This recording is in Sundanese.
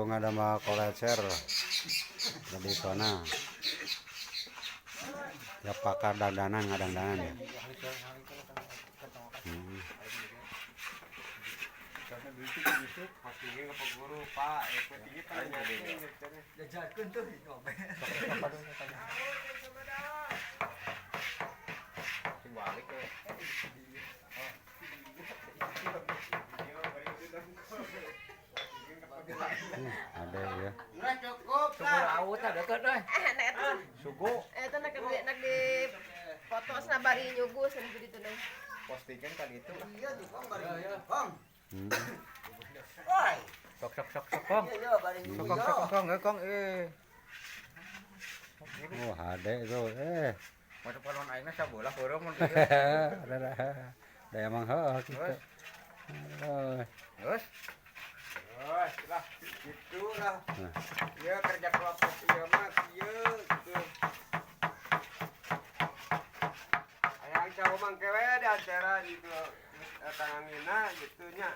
Ngadamel kolecer tradisional. Ya, pakar dandanan, ngadangdanan ya. Ada ya. Sugu laut ada deket euy. Sugu. Eta nak di nak di foto sana bari nyugu sana di ditu deh. Postingan kali itu. Iya tuh, Kong, bari Kong. Woi. Sok sok sok sok kong. Iya, bari Sok kong sok kong kong eh. Oh, hade itu eh. Masuk palon aingna sabolah beureum mun. Ada ada emang heuh gitu. Oh. Terus. Terus lah, gitu lah. Nah. Ya kerja kelompok ieu mah kieu gitu. Hayang cau mangke we di acara gitu. Tangangina gitu nya.